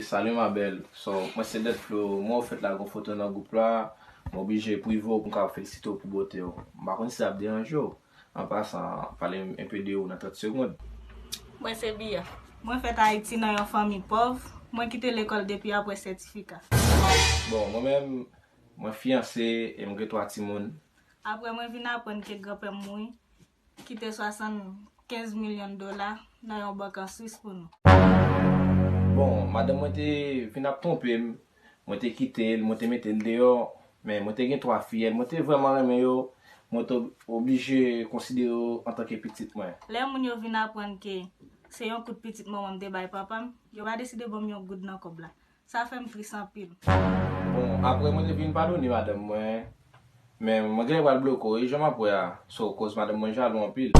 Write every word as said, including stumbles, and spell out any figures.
Salut ma belle. So, mwen se Dead Flow. Mwen ou fèt la gon foto nan gwoup la. Mwen oblije prive w pou m ka felisite w pou bote w. M pa konn si sa ap deranje w. An pasan, pale m enpe de ou nan trant segonn. Mwen se Bia. Mwen fèt Ayiti nan yon fanmi pòv. Mwen kite lekòl depi apre sètifika. Bon, mwen menm, mwen fiyanse e m gen twa timoun. Apre mwen vin aprann ke granpè m mouri, kite swasannkenz milyon dola nan yon bank an Swis pou nou. Bon, madanm mwen te vin ap twonpe m, mwen te kite l, mwen te mete l deyò, men mwen te gen twa fiyèl, mwen te vrèman renmen yo, mwen te oblije konsidere yo antanke pitit mwen. Lè moun yo vin aprann ke se yon kout pitit manman m te bay papa m, yo pa deside ban m yon goud nan kòb la. Sa fè m tris anpil. Bon, apre mwen te vin padone madanm mwen, men mwen genlè pral bloke w, e jan m ap wè a, so koz madanm mwen jalou anpil.